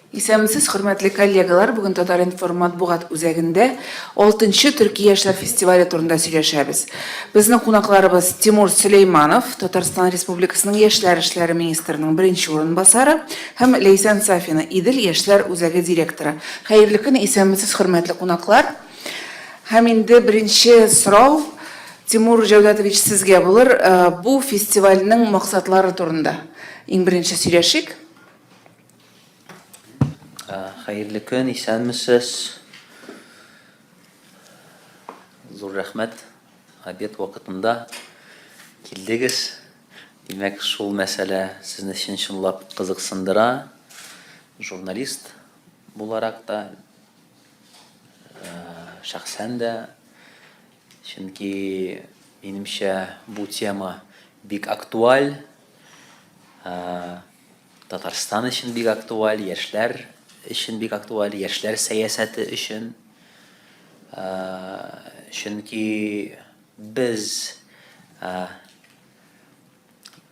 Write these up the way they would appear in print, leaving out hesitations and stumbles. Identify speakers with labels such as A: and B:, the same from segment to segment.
A: Исәнмесез, хөрмәтле коллегалар! Бүген Татар-информ матбугат үзәгендә 6нчы Төрки яшьләр фестивале турында сөйләшәбез. Безнең кунакларыбыз Тимур Сөләйманов, Татарстан Республикасының яшьләр эшләре министрының беренче урынбасары һәм Ләйсән Сафина, Идел яшьләр үзәге директоры. Хәерле көн, исәнмесез, хөрмәтле кунаклар! Һәм инде беренче сорау, Тимур Җәүдәтович, сезгә булыр. Бу фестивальнең максатлары турында иң беренче сөйләшик.
B: Хәерле көн, исәнмесез. Зур рәхмәт, обед вакытында килдегез. Димәк, шул мәсьәлә сезне чын-чынлап кызыксындыра. Журналист буларак та, шәхсән дә, чөнки, минемчә, бу тема бик актуаль. Татарстан өчен бик актуаль, яшьләр өчен бик актуаль, яшьләр сәясәте өчен. Чөнки без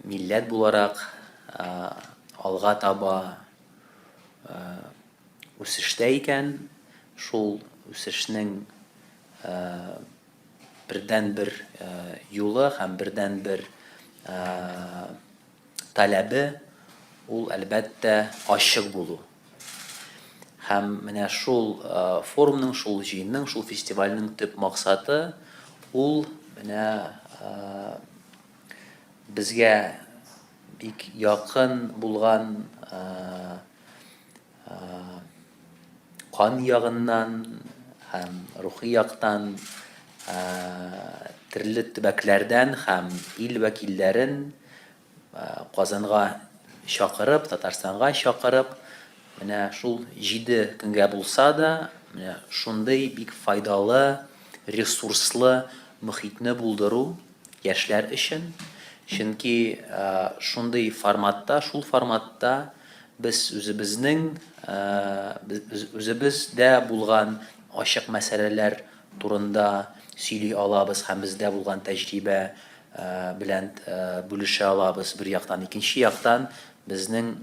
B: милләт буларак алга таба үсештә икән, шул үсешнең бердәнбер юлы һәм бердәнбер Таләбе ул, әлбәттә, ачык булу. Һәм менә шул форумның, шул җыенның, шул фестивальнең төп максаты ул менә безгә бик якын булган кан ягыннан һәм рухи яктан төрле төбәкләрдән һәм ил вәкилләрен Казанга чакырып, Татарстанга чакырып, менә шул җиде көнгә булса да, менә шундый бик файдалы, ресурслы мохитне булдыру яшьләр өчен. Чөнки шундый форматта, шул форматта Без үзебезнең, үзебездә булган ачык мәсьәләләр турында сөйли алабыз һәм бездә булган тәҗрибә белән бүлешә алабыз, бер яктан. Икенче яктан, безнең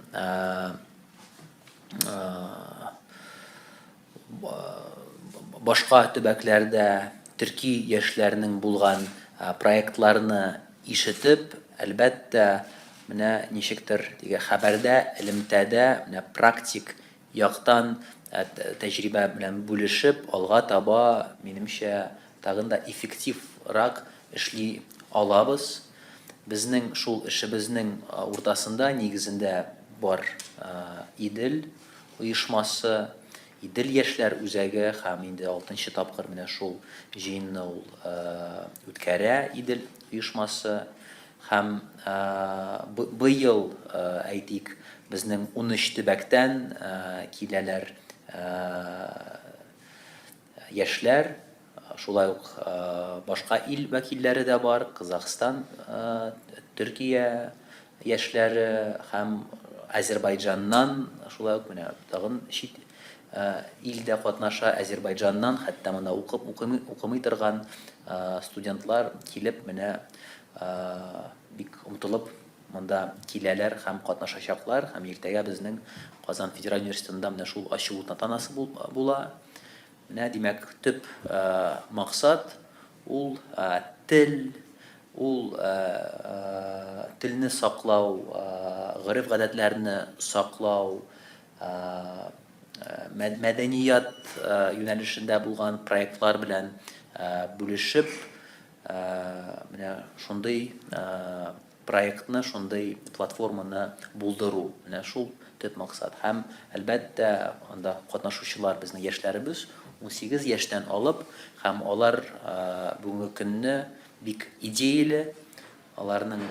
B: Башка төбәкләрдә төрки яшьләрнең булган проектларны ишетеп, әлбәттә, менә ничектер теге хәбәрдә, элемтәдә, менә практик яктан тәҗрибә белән бүлешеп, алга таба, минемчә, тагын да эффективрак эшли алабыз. Безнең шул эшебезнең уртасында, нигезендә бар Идел оешмасы, Идел яшьләр үзәге һәм инде алтынчы тапкыр менә шул җыенны ул үткәрә Идел оешмасы. Һәм быел, әйтик, безнең 13 төбәктән киләләр яшьләр, шулай ук башка ил вәкилләре дә бар, Казахстан, Төркия яшьләре һәм Азербайджаннан, шулай ук менә тагын чит ил дә катнаша, Азербайджаннан, хәтта монда укып укымый, укымый торган студентлар килеп менә бик омтылып монда киләләр һәм катнашачаклар һәм иртәгә безнең Казан федераль университетында менә шул ачылу тантанасы була. Менә, димәк, төп максат ул тел, ул телне саклау, гореф-гадәтләрне саклау, мәдәният юнәлешендә булган проектлар белән бүлешеп, менә шундый проектны, шундый платформаны булдыру. Менә шул төп максат. Һәм, әлбәттә, анда катнашучылар безнең яшьләребез, 18 яшьтән алып, һәм алар бүгенге көнне бик идеяле, аларның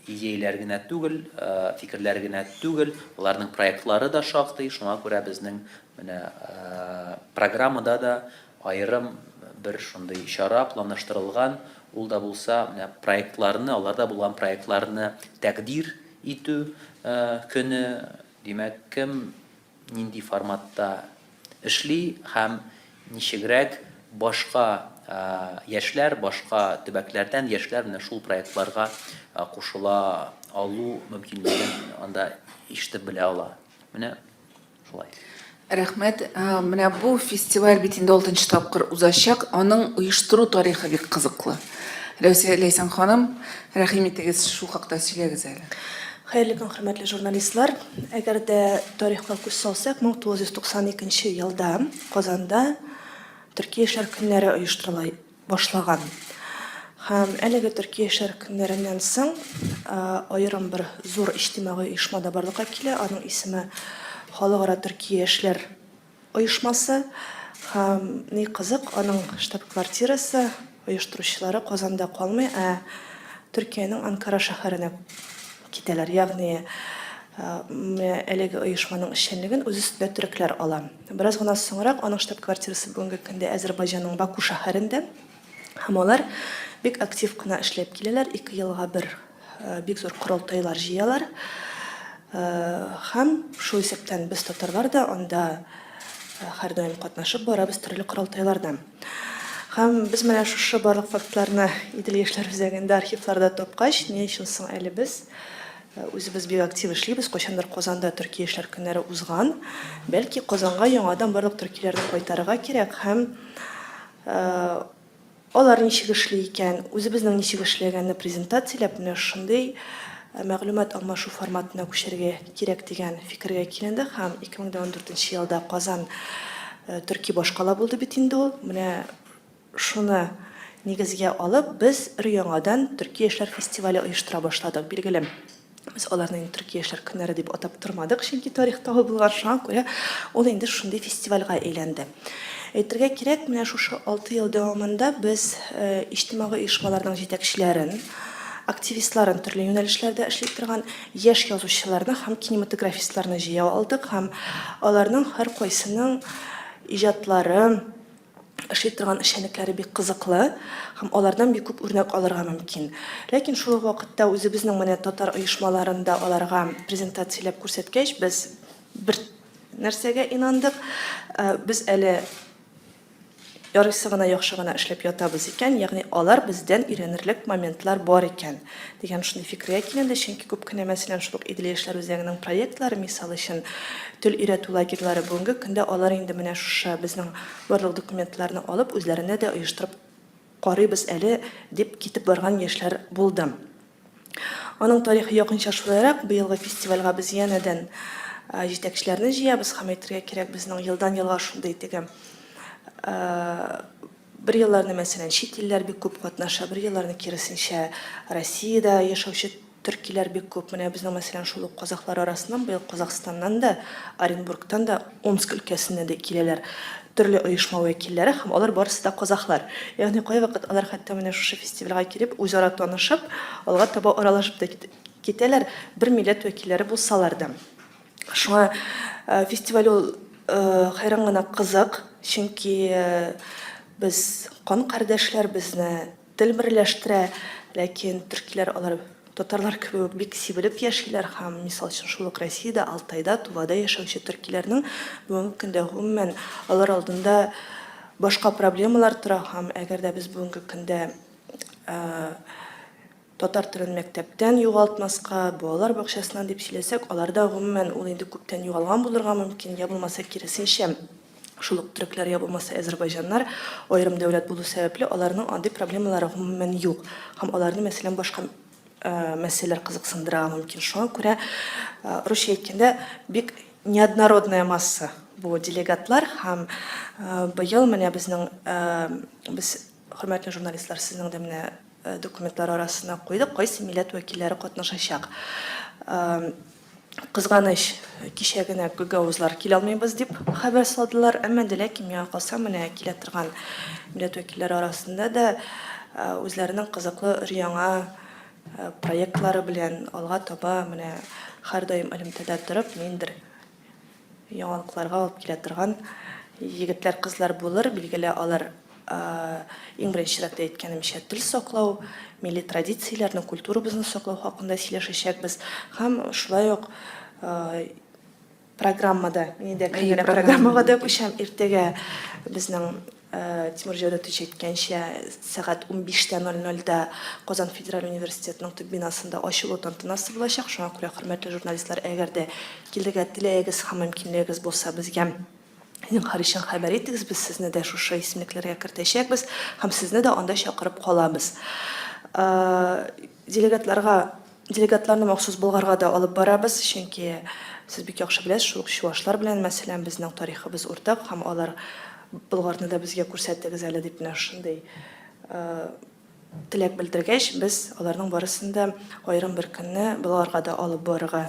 B: идеяләре генә түгел, фикерләре генә түгел, аларның проектлары да шактый, шуңа күрә безнең менә программада да Аерым бер шундый чара планлаштырылган, ул да булса менә проектларны, аларда булган проектларны тәкъдир итү көне, димәк, кем нинди форматта эшли һәм ничегрәк башка яшьләр, башка төбәкләрдән яшьләр менә шул проектларга кушыла алу мөмкинлеген анда ишетеп белә ала. Менә. Шулай.
A: Рәхмәт. Менә бу фестиваль бит инде алтынчы тапкыр узачак. Аның оештыру тарихы бик кызыклы. Ләүсә Ләйсән ханым, рәхим итегез, шул хакта сөйләгез әле.
C: Хәерле көн, хөрмәтле журналистлар. Әгәр дә тарихка күз салсак, 1992 елда Казанда Төрки яшьләр көннәре оештырыла башлаган. Һәм әлеге Төрки яшьләр көннәреннән соң аерым бер зур иҗтимагый оешма да барлыкка килә. Аның исеме Халыкара төрки яшьләр оешмасы. Һәм ни кызык, аның штаб-квартирасы, оештыручылары Казанда калмый, ә Төркиянең Анкара шәһәренә китәләр. Ягъни әлеге оешманың эшчәнлеген үз өстенә төрекләр ала. Бераз гына соңрак аның штаб-квартирасы бүгенге көндә Әзербайҗанның Баку шәһәрендә. Һәм алар бик актив кына эшләп киләләр, ике елга бер бик зур корылтайлар җыялар. Һәм шул исәптән без татарлар да анда һәрдаим катнашып барабыз төрле корылтайларда. Һәм без менә шушы барлык фактларны Идел яшьләр үзәгендә архивларда тапкач, ни өчен соң әле без үзебез бик актив эшлибез, кайчандыр Казанда төрки яшьләр көннәре узган, бәлки Казанга яңадан барлык төркиләрне кайтарырга кирәк һәм алар ничек эшли икән, үзебезнең ничек эшләгәнне презентацияләп, менә шундый мәгълүмат алмашу форматына күчәргә кирәк дигән фикергә киленде һәм 2014 елда Казан төрки башкала булды бит инде ул. Менә шуны нигезгә алып, без өр-яңадан Төрки яшьләр фестивале оештыра башладык, билгеле. Без аларны инде Төрки яшьләр көннәре дип атап тормадык, чөнки тарихта ул булган, шуңа күрә ул инде шундый фестивальгә әйләнде. Әйтергә кирәк, менә шушы 6 ел дәвамында без иҗтимагый оешмаларның җитәкчеләрен, активистларын, төрле юнәлешләрдә эшли торган яшь язучыларны һәм кинематографистларны җыя алдык һәм аларның һәркайсының иҗатлары, эшли торган эшчәнлекләре бик кызыклы һәм алардан бик күп үрнәк алырга мөмкин. Ләкин шул ук вакытта үзебезнең менә татар оешмаларында аларга презентацияләп күрсәткәч, без бер нәрсәгә инандык, без әле ярыйсы гына яхшы гына эшләп ятабыз икән, ягъни алар бездән өйрәнерлек моментлар бар икән дигән шундый фикергә киленде, чөнки күп кенә, мәсәлән, шул ук Идел яшьләр үзәгенең проектлары, мисал өчен, тел өйрәтү лагерьлары бүгенге көндә алар инде менә шушы безнең барлык документларны алып, үзләренә дә оештырып карыйбыз әле, дип китеп барган яшьләр булды. Аның тарихы якынча шулайрак, быелгы фестивальгә без янәдән җитәкчеләрне җыябыз һәм әйтергә кирәк, безнең елдан-елга шундый теге бер елларны, мәсәлән, чит илләр бик күп катнаша, бер елларны, киресенчә, Россиядә яшәүче Төркиләр бик күп. Менә безнең, мәсәлән, шул ук казахлар арасыннан быел Казахстаннан да, Оренбургтан да, Омск өлкәсеннән дә киләләр төрле оешма вәкилләре һәм алар барысы да казахлар. Ягъни кайвакыт алар хәтта менә шушы фестивальгә килеп, үзара танышып, алга таба аралашып та китәләр, бер милләт вәкилләре булсалар да. Шуңа фестиваль ул хәйран гына кызык, чөнки без кан кардәшләр, безне Тел берләштерә, ләкин төркиләр алар татарлар кебек үк бик сибелеп яшиләр һәм, мисал өчен, шул ук Россиядә, Алтайда, Тувада яшәүче төркиләрнең бүгенге көндә гомумән алар алдында башка проблемалар тора һәм әгәр дә без бүгенге көндә татар телен мәктәптән югалтмаска, балалар бакчасыннан дип сөйләсәк, аларда гомумән ул инде күптән югалган булырга мөмкин, я булмаса киресенчә, Шул ук төрекләр я булмаса әзербайҗаннар аерым дәүләт булу сәбәпле, аларның андый проблемалары гомумән юк. Һәм аларны, мәсәлән, башка мәсьәләләр кызыксындырырга мөмкин. Шуңа күрә, русча әйткәндә, бик неоднородная масса бу делегатлар һәм быел менә безнең без, хөрмәтле журналистлар, сезнең дә менә документлар арасына куйдык, кайсы милләт вәкилләре катнашачак. Кызганыч, кичә генә гагаузлар килә алмыйбыз дип хәбәр салдылар, әмма дә ләкин миңа калса, менә килә торган милләт вәкилләре арасында да үзләренең кызыклы өр-яңа проектлары белән алга таба менә һәрдаим элемтәдә торып, ниндидер Яңалыкларга алып килә торган егетләр, кызлар булыр, билгеле, алар иң беренче чиратта әйткәнемчә тел саклау, милли традицияләрне, культурабызны саклау хакында сөйләшәчәкбез һәм шулай ук программада, мин инде әкрен генә программага да күчәм, иртәгә безнең Тимур Җәүдәтович әйткәнчә, сәгать 15:00 дә Казан федераль университетының төп бинасында ачылу тантанасы булачак. Шуңа күрә, хөрмәтле журналистлар, әгәр дә килергә теләгегез һәм мөмкинлегегез булса, безгә зинһар өчен хәбәр итегез, без сезне дә шушы исемлекләргә кертәчәкбез һәм сезне дә анда чакырып калабыз. Делегатларга Делегатларны махсус Болгарга да алып барабыз, чөнки сез бик яхшы беләсез, шул ук чуашлар белән, мәсәлән, безнең тарихыбыз уртак һәм алар Болгарны да безгә күрсәтегез әле дип менә шундый теләк белдергәч, без аларның барысын да аерым бер көнне Болгарга да алып барырга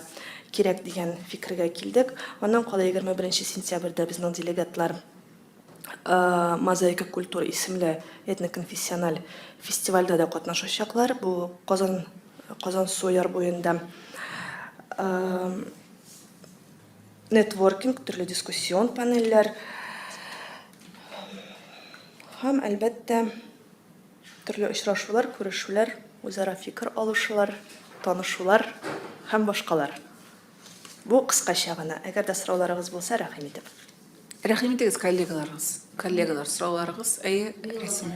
C: кирәк дигән фикергә килдек. Аннан кала 21 сентябрьдә безнең делегатлар Мозаика культур исемле этноконфессиональ фестивальдә дә катнашачаклар. Бу Казан Казансу яр буенда. Нетворкинг, төрле дискуссион панельләр һәм, әлбәттә, төрле очрашулар, күрешүләр, үзара фикер алышулар, танышулар һәм башкалар. Бу кыскача гына. Әгәр дә сорауларыгыз булса, рәхим итеп.
A: Рәхим итегез, коллегаларыгыз. Коллегалар, сорауларыгыз. Әйе, Рәсимә.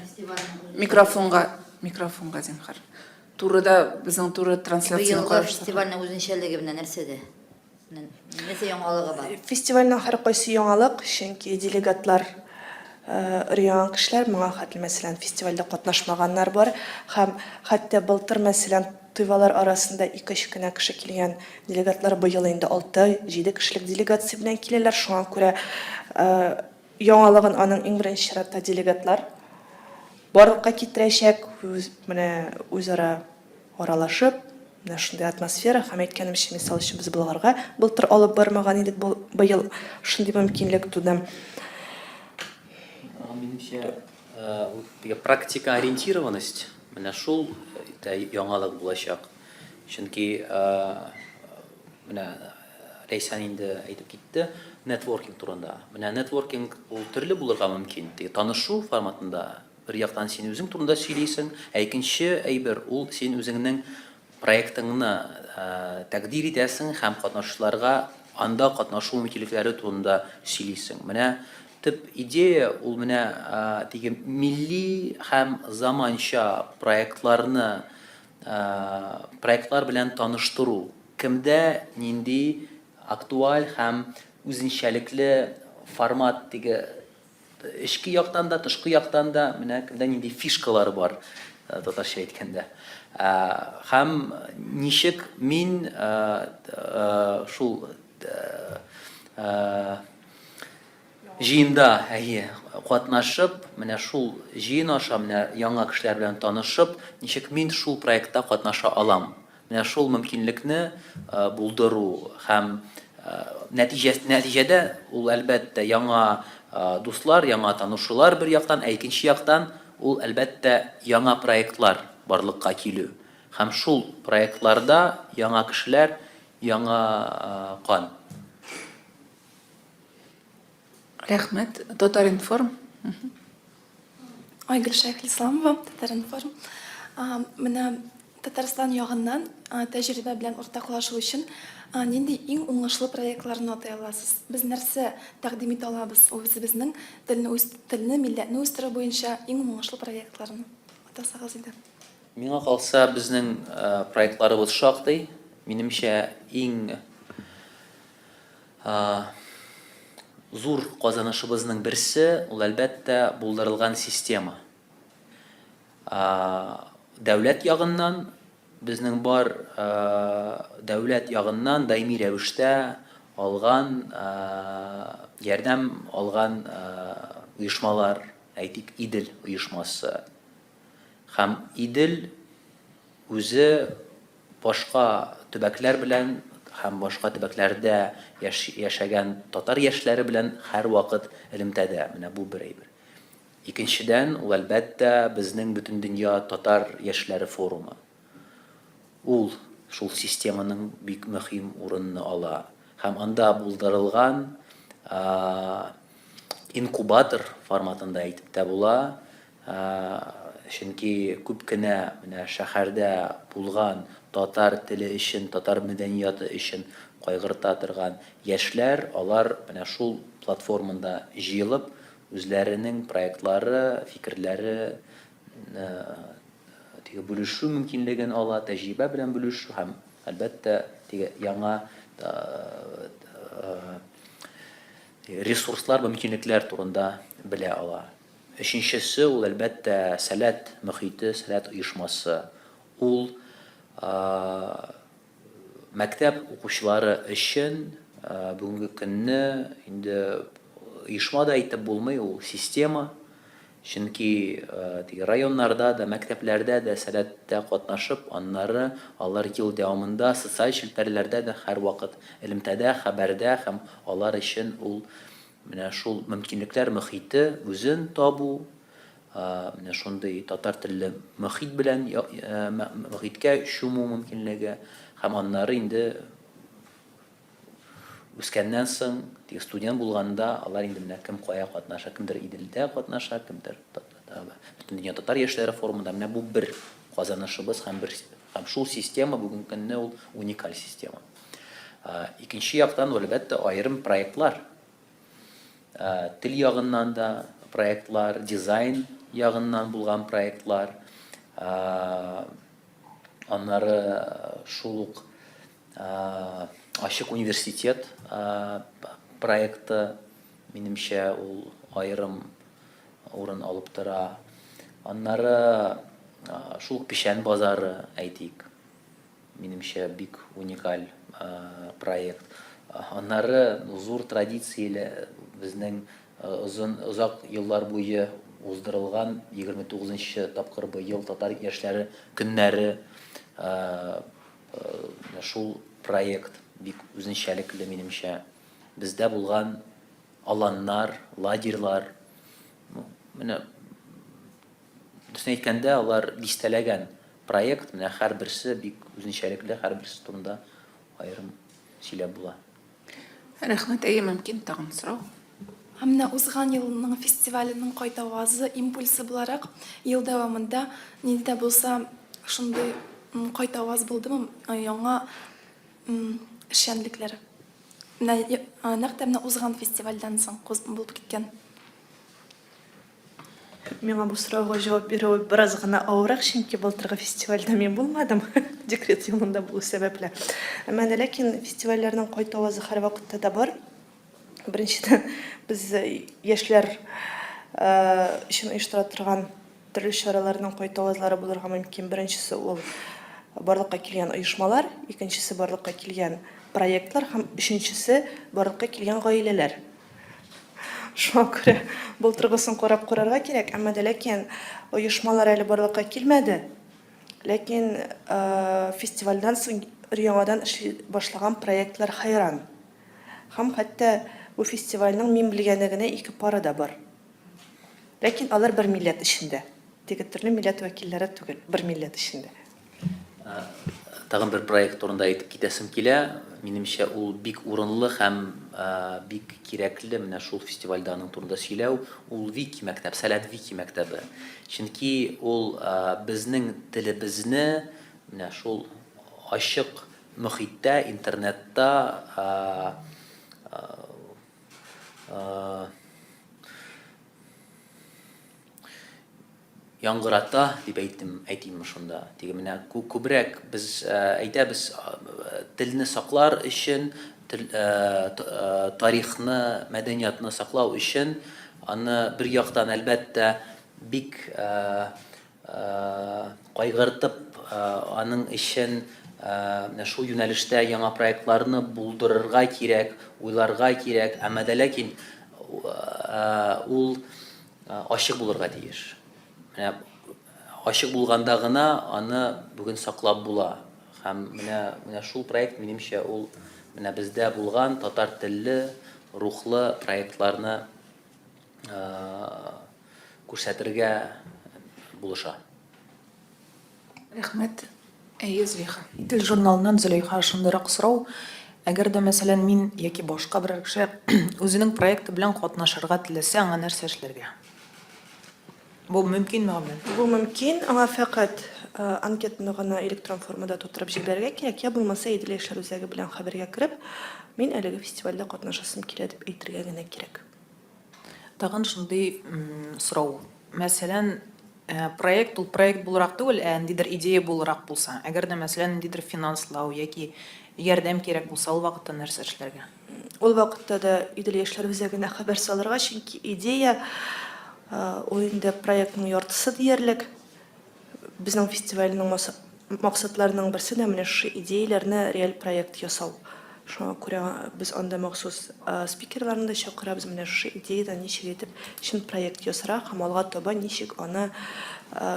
A: Микрофонга, микрофонга, зинһар. Турыда безнең туры трансляцияне
D: Быелгы
A: караштырып.
D: фестивальнең үзенчәлеге менә нәрсәдә? Менә Нәрсә яңалыгы бар?
C: Фестивальнең һәркайсы яңалык, чөнки делегатлар өр-яңа кешеләр, моңа хәтле, мәсәлән, фестивальдә катнашмаганнар бар. Һәм хәтта былтыр, мәсәлән, Тыйвалар арасында ике-өч кенә кеше килгән делегатлар быел инде алты-җиде кешелек делегация белән киләләр. Шуңа күрә яңалыгын аның иң беренче чиратта делегатлар барлыкка китерәчәк. Үз, менә үзара аралашып, менә шундый атмосфера һәм әйткәнемчә, мисал өчен, без Болгарга былтыр алып бармаган идек, быел шундый мөмкинлек туды.
B: Минемчә, Теге практика ориентированность менә шул дә яңалык булачак. Чөнки менә Ләйсән инде әйтеп китте нетворкинг турында. Менә нетворкинг ул төрле булырга мөмкин. Теге танышу форматында бер яктан син үзең турында сөйлисең, ә икенче әйбер ул син үзеңнең Проектыңны тәкъдир итәсең һәм катнашучыларга анда катнашу мөмкинлекләре турында сөйлисең. Менә төп идея ул менә теге милли һәм заманча проектларны проектлар белән таныштыру. Кемдә нинди актуаль һәм үзенчәлекле формат теге Эчке яктан да, тышкы яктан да менә кемдә нинди фишкалар бар, татарча әйткәндә. Һәм ничек мин шул җыенда, әйе, катнашып, менә шул җыен аша менә яңа кешеләр белән танышып, ничек мин шул проектта катнаша алам? Менә шул мөмкинлекне булдыру һәм нәтиҗә, нәтиҗәдә ул, әлбәттә, яңа дуслар, яңа танышулар бер яктан, ә икенче яктан ул, әлбәттә, яңа проектлар барлыкка килү. Һәм шул проектларда яңа кешеләр, яңа кан.
A: Рәхмәт. Татар-информ.
E: Айгөл Шәйхелисламова, Татар-информ. Менә Татарстан ягыннан тәҗрибә белән уртаклашу өчен нинди иң уңышлы проектларны атай аласыз? Без нәрсә тәкъдим итә алабыз үзебезнең телне, телне, милләтне үстерү буенча иң уңышлы проектларны атасагыз иде.
B: Миңа калса, безнең проектларыбыз шактый. Минемчә, иң Зур казанышыбызның берсе, ул, әлбәттә, булдырылган система. Дәүләт ягыннан безнең бар дәүләт ягыннан даими рәвештә алган ярдәм алган оешмалар, әйтик, Идел оешмасы. Һәм Идел үзе башка төбәкләр белән һәм башка төбәкләрдә яшәгән татар яшьләре белән һәрвакыт элемтәдә. Менә бу бер әйбер. Икенчедән, ул, әлбәттә, безнең Бөтендөнья татар яшьләре форумы. Ул шул системаның бик мөһим урынны ала. Һәм анда булдырылган инкубатор форматында әйтеп тә була, Чөнки күп кенә менә шәһәрдә булган татар теле өчен, татар мәдәнияты өчен кайгырта торган яшьләр, алар менә шул платформада җыелып, үзләренең проектлары, фикерләре теге бүлешү мөмкинлеген ала, тәҗрибә белән бүлешү һәм, әлбәттә, теге яңа ресурслар, мөмкинлекләр турында белә ала. Өченчесе ул, әлбәттә, Сәләт мохите, Сәләт оешмасы. Ул мәктәп укучылары өчен бүгенге көнне инде оешма да әйтеп булмый, ул система. Чөнки теге районнарда да, мәктәпләрдә дә Сәләттә катнашып, аннары алар ел дәвамында социаль челтәрләрдә дә һәрвакыт элемтәдә, хәбәрдә һәм алар өчен ул Менә шул мөмкинлекләр мохите үзен табу, менә шундый татар телле мохит белән мохиткә чуму мөмкинлеге һәм аннары инде үскәннән соң, теге студент булганда, алар инде менә кем кая катнаша, кемдер Иделдә катнаша, кемдер Бөтендөнья татар яшьләре форумында. Менә бу бер казанышыбыз һәм бер һәм шул система бүгенге көнне ул уникаль система. Икенче яктан, ул, әлбәттә, аерым проектлар. Тел ягыннан да проектлар, дизайн ягыннан булган проектлар. Аннары шул ук Ачык университет проекты, минемчә, ул аерым урын алып тора. Аннары шул ук Печән базары, әйтик. Минемчә, бик уникаль проект. Аннары зур традицияле безнең озын, озак еллар буе уздырылган 29 нчы тапкыр быел татар яшьләре көннәре шул проект бик үзенчәлекле, минемчә. Бездә булган аланнар, лагерьлар, менә Дөресен әйткәндә, алар дистәләгән проект, менә һәрберсе бик үзенчәлекле, һәрберсе турында аерым сөйләп була.
A: Рәхмәт. Әйе, мөмкин тагын сорау.
E: Ә менә узган елның фестиваленең кайтавазы, импульсы буларак, ел дәвамында нинди дә булса шундый кайтаваз булдымы, яңа эшчәнлекләр? Менә нәкъ тә менә узган фестивальдән соң булып киткән.
C: Миңа бу сорауга җавап бирүе бераз гына авыррак, чөнки былтыргы фестивальдә мин булмадым, декрет ялында булу сәбәпле. Әмма дә ләкин фестивальләрнең кайтавазы һәрвакытта да бар. Беренчедән, без яшьләр өчен оештыра торган төрле чараларның кайтавазлары булырга мөмкин. Беренчесе ул барлыкка килгән оешмалар, икенчесе барлыкка килгән проектлар һәм өченчесе барлыкка килгән гаиләләр. Шуңа күрә былтыргысын карап карарга кирәк, әмма дә ләкин оешмалар әле барлыкка килмәде. Ләкин фестивальдән соң өр-яңадан эшли башлаган проектлар хәйран. Һәм хәтта бу фестивальнең мин белгәне генә ике пары да бар. Ләкин алар бер милләт эчендә. Теге төрле милләт вәкилләре түгел, бер милләт эчендә.
B: Тагын бер проект турында әйтеп китәсем килә. Минемчә, ул бик урынлы һәм бик кирәкле менә шул фестивальдә аның турында сөйләү. Ул Вики мәктәп, Сәләт Вики мәктәбе. Чөнки ул безнең телебезне менә шул ачык мохиттә, интернетта Яңгырата дип әйттем, әйтимме шунда. Теге менә күбрәк без әйтәбез, телне саклар өчен, тел, тарихны, мәдәниятны саклау өчен аны бер яктан, әлбәттә, бик кайгыртып, аның өчен менә шул юнәлештә яңа проектларны булдырырга кирәк, уйларга кирәк, әмма дә ләкин ул Ачык булырга тиеш. Менә ачык булганда гына аны бүген саклап була. Һәм менә менә шул проект, минемчә, ул менә бездә булган татар телле, рухлы проектларны күрсәтергә булыша.
A: Рәхмәт. Әйе, Зөләйха.
F: Идел журналыннан Зөләйха, шундыйрак сорау. Әгәр дә, мәсәлән, мин яки башка берәр кеше үзенең проекты белән катнашырга теләсә, аңа нәрсә эшләргә? Бу мөмкинме гомумән?
C: Бу мөмкин. Аңа фәкать анкетаны гына электрон формада тутырып җибәрергә кирәк, я булмаса Идел яшьләр үзәге белән хәбәргә кереп, мин әлеге фестивальдә катнашасым килә дип әйтергә генә кирәк.
F: Тагын шундый сорау. Мәсәлән, проект ул проект буларак түгел, ә ниндидер идея буларак булса. Әгәр дә, мәсәлән, ниндидер финанслау яки ярдәм кирәк булса, ул вакытта нәрсә эшләргә?
C: Ул вакытта да Идел яшьләр үзәгенә хәбәр салырга, чөнки идея ул инде проектның яртысы диярлек. Безнең фестивальнең максатларының берсе дә менә шушы идеяләрне реаль проект ясау. Шуңа күрә без анда махсус спикерларны да чакырабыз, менә шушы идеядан ничек итеп чын проект ясарга һәм алга таба ничек аны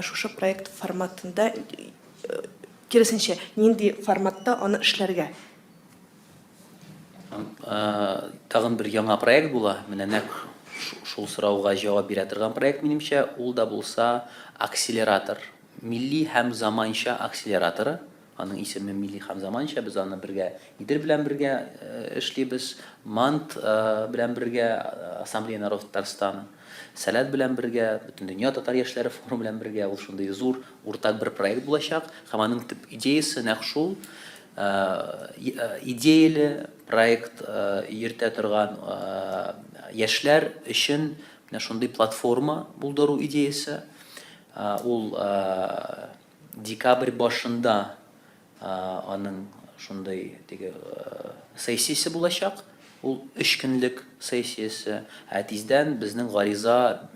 C: шушы проект форматында, киресенчә, нинди форматта аны эшләргә.
B: Тагын бер яңа проект була. Менә нәкъ шул сорауга җавап бирә торган проект, минемчә, ул да булса акселератор. Милли һәм заманча акселераторы. Аның исеме Милли һәм заманча. Без аны бергә Идел белән бергә эшлибез, МАНТ белән бергә, Ассамблея народов Татарстана, Сәләт белән бергә, Бөтендөнья татар яшьләре форумы белән бергә. Ул шундый зур уртак бер проект булачак. Һәм аның төп идеясе нәкъ шул, идеяле проект йөртә торган яшьләр өчен менә шундый платформа булдыру идеясе. Ул декабрь башында аның шундый теге сессиясе булачак. Ул өч көнлек сессиясе. Ә тиздән безнең гариза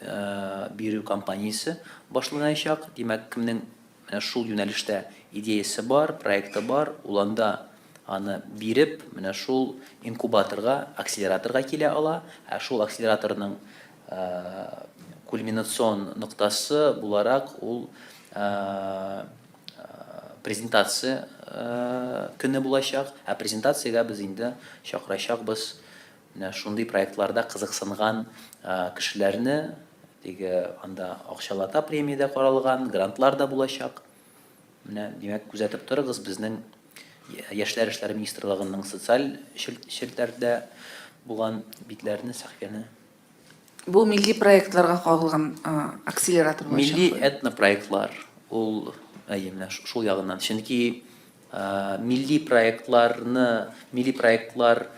B: бирү кампаниясе башланачак. Димәк, кемнең Менә шул юнәлештә идеясе бар, проекты бар, ул анда аны биреп, менә шул инкубаторга, акселераторга килә ала. Ә шул акселераторның кульминацион ноктасы буларак ул презентация көне булачак. Ә презентациягә без инде чакырачакбыз Менә шундый проектларда кызыксынган кешеләрне, теге анда акчалата премия дә каралган, грантлар да булачак. Менә, димәк, күзәтеп торыгыз, безнең Яшьләр эшләре министрлыгының социаль челтәрдә булган битләрне, сәхифәне.
A: Бу милли проектларга кагылган акселератор
B: булачак. Милли этнопроектлар, ул, әйе, менә шул ягыннан. Чөнки Милли проектларны, милли проектлар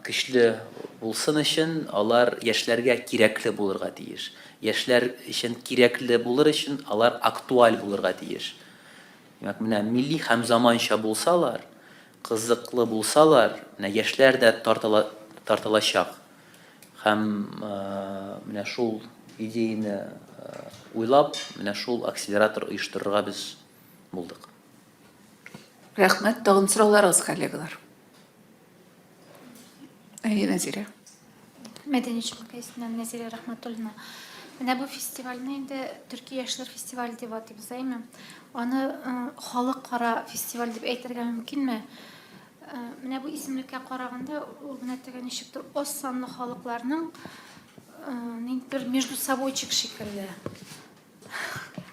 B: көчле булсын өчен, алар яшьләргә кирәкле булырга тиеш. Яшьләр өчен кирәкле булыр өчен, алар актуаль булырга тиеш. Димәк, менә милли һәм заманча булсалар, кызыклы булсалар, менә яшьләр дә тартыла, тартылачак. Һәм менә шул идеяне уйлап, менә шул акселератор оештырырга без булдык.
A: Рәхмәт. Тагын сорауларыгыз, коллегалар? Әйе, Нәзирә.
G: Мәдәни өлкәсеннән Нәзирә Рәхмәтуллина. Менә бу фестивальне инде Төрки яшьләр фестивале дип атыйбыз, әйме? Аны э, халыкара фестиваль дип әйтергә мөмкинме? Э, менә бу исемлеккә караганда, ул менә теге ничектер аз санлы халыкларның э, ниндидер междусобойчик шикелле.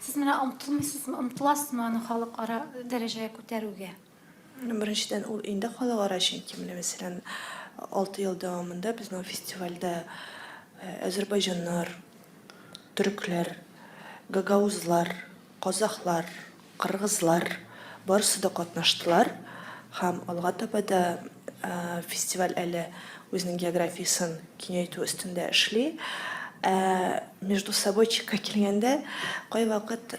G: Сез менә омтылмыйсызмы, омтыласызмы аны халыкара дәрәҗәгә күтәрүгә?
C: Беренчедән, ул инде халыкара, чөнки менә, мәсәлән, алты ел дәвамында безнең фестивальдә әзербайҗаннар, төрекләр, гагаузлар, казахлар, кыргызлар барысы да катнаштылар һәм алга таба да фестиваль әле үзенең географиясен киңәйтү өстендә эшли. Ә междусобойчикка килгәндә, кайвакыт,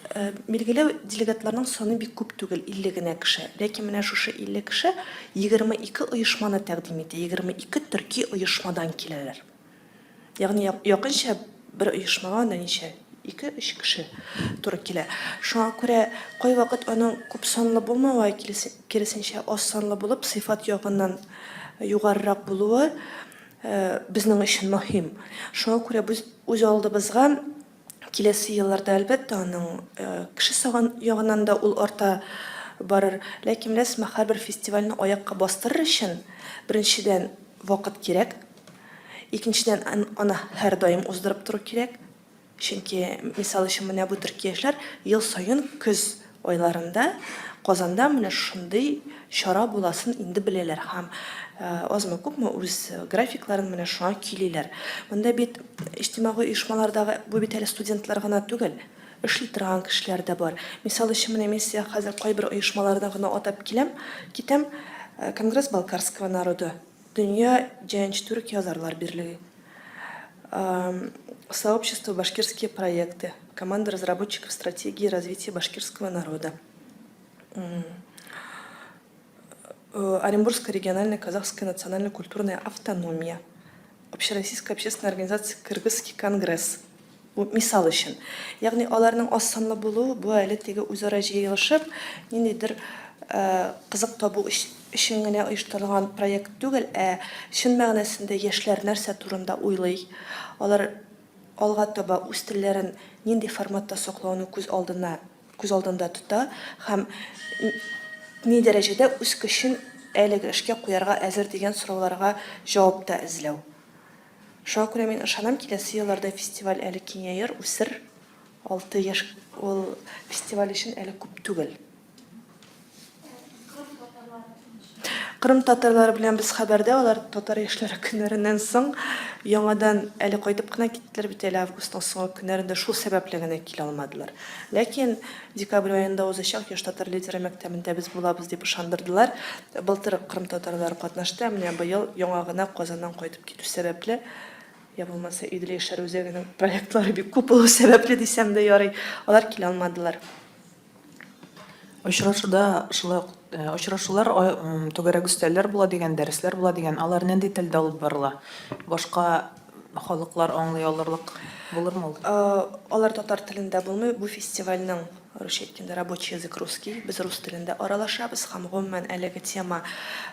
C: билгеле, делегатларның саны бик күп түгел, 50 генә кеше. Ләкин менә шушы 50 кеше 22 оешманы тәкъдим итә, 22 төрки оешмадан киләләр. Ягъни якынча бер оешмага анда ничә? Ике-өч кеше туры килә. Шуңа күрә кайвакыт аның күп санлы булмавы, киресенчә, аз санлы булып, сыйфат ягыннан югарырак булуы безнең өчен мөһим. Шуңа күрә без үз алдыбызга киләсе елларда, әлбәттә, аның кеше саган ягыннан да ул арта барыр. Ләкин, беләсезме, һәрбер фестивальне аякка бастырыр өчен, беренчедән, вакыт кирәк. Икенчедән, аны һәрдаим уздырып тору кирәк. Чөнки, мисал өчен, менә бу төрки яшьләр ел саен көз айларында Казанда менә шушындый чара буласын инде беләләр һәм азмы-күпме үз графикларын менә шуңа көйлиләр. Монда бит иҗтимагый оешмалардагы бу бит әле студентлар гына түгел, эшли торган кешеләр дә бар. Мисал өчен, менә мин сезгә хәзер кайбер оешмаларны гына атап киләм, китәм, Конгресс балкарского народа, Дөнья җәнҗ түрк язарлар берлеге. Сообщество Башкирские проекты, команда разработчиков стратегии развития башкирского народа. Оренбургская региональная казахская национально-культурная автономия, Общероссийская общественная организация Кыргызский конгресс. Бу мисал өчен. Ягъни аларның аз санлы булуы бу әле теге үзара җыелышып, ниндидер кызык табу өчен генә оештырылган проект түгел, ә чын мәгънәсендә яшьләр нәрсә турында уйлый, алар алга таба үз телләрен нинди форматта саклауны күз алдына күз алдында тота һәм ни дәрәҗәдә үз көчен әлеге эшкә куярга әзер дигән сорауларга җавап та эзләү. Шуңа күрә мин ышанам, киләсе елларда фестиваль әле киңәер, үсер. 6 яшь ул фестиваль өчен әле күп түгел. Кырым татарлары белән без хәбәрдә, алар татар яшьләре көннәреннән соң яңадан әле кайтып кына киттеләр бит әле августның соңгы көннәрендә, шул сәбәпле генә килә алмадылар. Ләкин декабрь аенда узачак Яшь татар лидеры мәктәбендә без булабыз дип ышандырдылар. Былтыр кырым татарлары катнашты, ә менә быел яңа гына Казаннан кайтып китү сәбәпле, я булмаса Идел яшьләр үзәгенең проектлары бик күп булу сәбәпле дисәм дә ярый, алар килә алмадылар.
F: Очрашуда шулай ук очрашулар, түгәрәк өстәлләр була дигән, дәресләр була дигән, алар нинди телдә алып барыла? Башка халыклар аңлый алырлык булырмы ул?
C: Алар татар телендә булмый. Бу фестивальнең, русча әйткәндә, рабочий язык русский. Без рус телендә аралашабыз һәм гомумән әлеге тема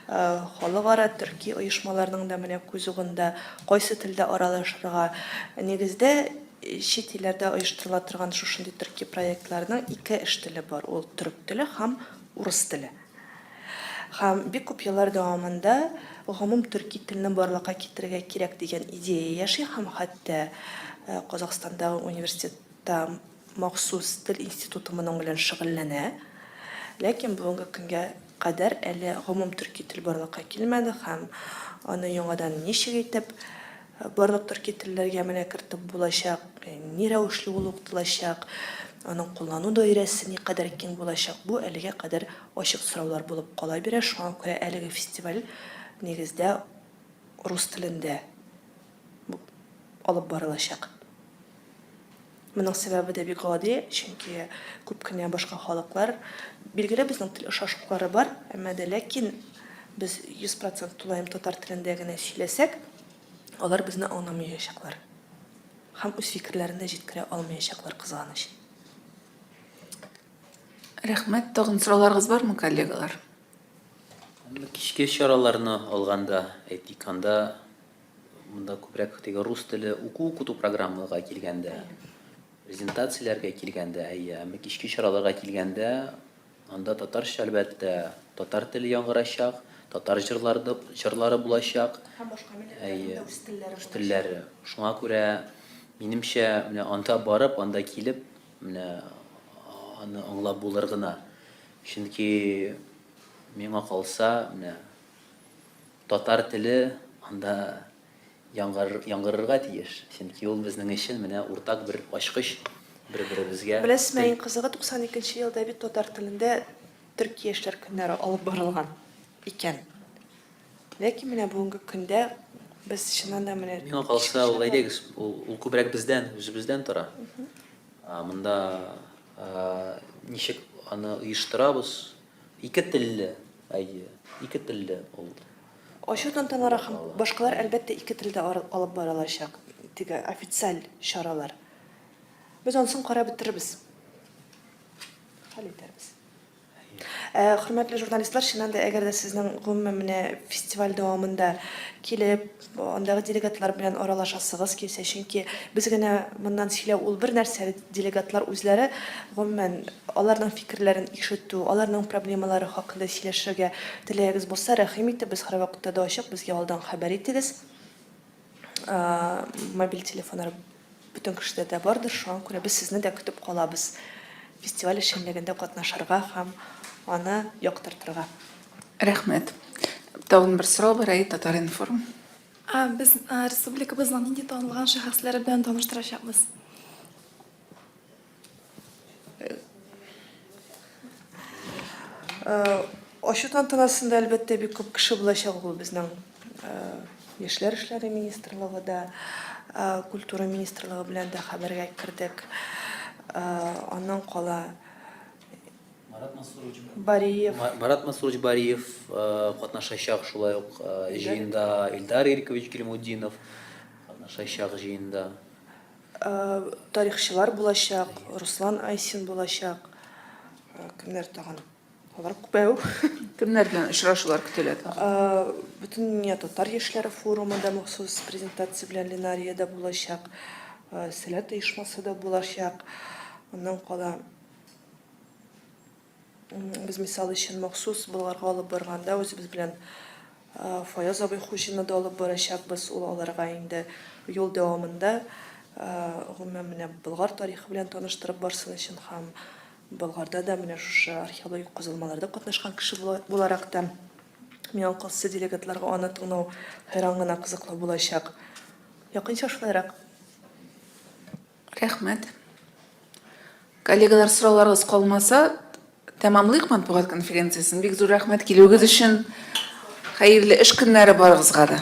C: халыкара төрки оешмаларның да менә күз угында, кайсы телдә аралашырга. Нигездә, Чит илләрдә оештырыла торган шушындый төрки проектларның ике эш теле бар, ул төрек теле һәм урыс теле. Һәм бик күп еллар дәвамында гомум төрки телне барлыкка китерергә кирәк дигән идея яши һәм хәтта Казахстандагы университетта махсус тел институты моның белән шөгыльләнә. Ләкин бүгенге көнгә кадәр әле гомум төрки тел барлыкка килмәде һәм аны яңадан ничек итеп Барлык төрки телләргә менә кертеп булачак, ни рәвешле ул укытылачак, аның куллану даирәсе никадәр киң булачак, бу әлегә кадәр ачык сораулар булып кала бирә. Шуңа күрә әлеге фестиваль нигездә рус телендә алып барылачак. Моның сәбәбе дә бик гади, чөнки күп кенә башка халыклар, билгеле, безнең тел ошашлыклары бар, әмма дә ләкин без 100 процент тулаем татар телендә генә сөйләсәк, алар безне аңламаячаклар һәм үз фикерләрен дә җиткерә алмаячаклар, кызганыч.
A: Рәхмәт. Тагын сорауларыгыз бармы, коллегалар?
B: Кичке чараларны алганда, әйтик, анда Монда күбрәк теге рус теле уку-укыту программага килгәндә, презентацияләргә килгәндә, әйе, әмма кичке чараларга килгәндә, анда татарча, әлбәттә, татар теле яңгырачак, татар җырлары, җырлары булачак.
C: Һәм башка милләтләрнең дә үз телләре
B: булачак. Телләре. Шуңа күрә, минемчә, менә анда барып, анда килеп, менә аны аңлап булыр гына. Чөнки миңа калса, менә Татар теле анда яңгыр, яңгырырга тиеш, чөнки ул безнең өчен менә уртак бер ачкыч бер-беребезгә.
C: Беләсезме, иң кызыгы, 92 нче елда бит татар телендә Төрки яшьләр көннәре алып барылган икән. Ләкин менә бүгенге көндә без чыннан да менә
B: Миңа калса, ул әйдәгез, ул, ул күбрәк бездән, үзебездән тора. Монда ничек аны оештырабыз, Ике телле, әйе, ике телле ул.
C: Ачу тантаналары һәм башкалар, әлбәттә, ике телдә алып барылачак, теге официаль чаралар. Без анысын карап бетерербез. Хәл итәрбез. Ә, хөрмәтле журналистлар, чыннан да, әгәр дә сезнең гомумән менә фестиваль дәвамында килеп, андагы делегатлар белән аралашасыгыз килсә, чөнки без генә моннан сөйләү ул бер нәрсә, делегатлар үзләре гомумән Аларның фикерләрен ишетү, аларның проблемалары хакында сөйләшергә теләгегез булса, рәхим итеп, без һәрвакытта да ачык, безгә алдан хәбәр итегез. Мобиль телефоннар бөтен кешедә дә бардыр, шуңа күрә без сезне дә көтеп калабыз фестиваль эшчәнлегендә катнашырга һәм аны яктыртырга.
A: Рәхмәт. Тагын бер сорау бар, әйе, Татар-информ.
E: Без республикабызның нинди танылган шәхесләре белән таныштырачакбыз?
C: Ачу тантанасында, әлбәттә, бик күп кеше булачак, ул безнең Яшьләр эшләре министрлыгы да, Культура министрлыгы белән дә хәбәргә кердек. Аннан кала
B: Марат Мансурович
C: Бариев.
B: Марат Мансурович Бариев катнашачак шулай ук җыенда, Илдар Ирекович Гильмутдинов катнашачак җыенда.
C: Тарихчылар булачак, Руслан Айсин булачак. Кемнәр тагын? Алар күбәү.
A: Кемнәр белән очрашулар көтелә тагын?
C: Бөтендөнья татар яшьләре форумы да махсус презентация белән Ленариядә булачак. Сәләт оешмасы да булачак. Аннан кала без мисал өчен махсус Болгарга алып барганда үзебез белән Фаяз абый Хуҗинны да алып барачакбыз. Ул аларга инде юл дәвамында гомумән менә Болгар тарихы белән таныштырып барсын өчен һәм Болгарда да менә шушы археологик казылмаларда катнашкан кеше буларак та, миңа калса, делегатларга аны тыңлау хәйран гына кызыклы булачак. Якынча шулайрак.
A: Рәхмәт. Коллегалар, сорауларыгыз калмаса, тәмамлыйк матбугат конференциясен. Бик зур рәхмәт килүегез өчен. Хәерле эш көннәре барыгызга да.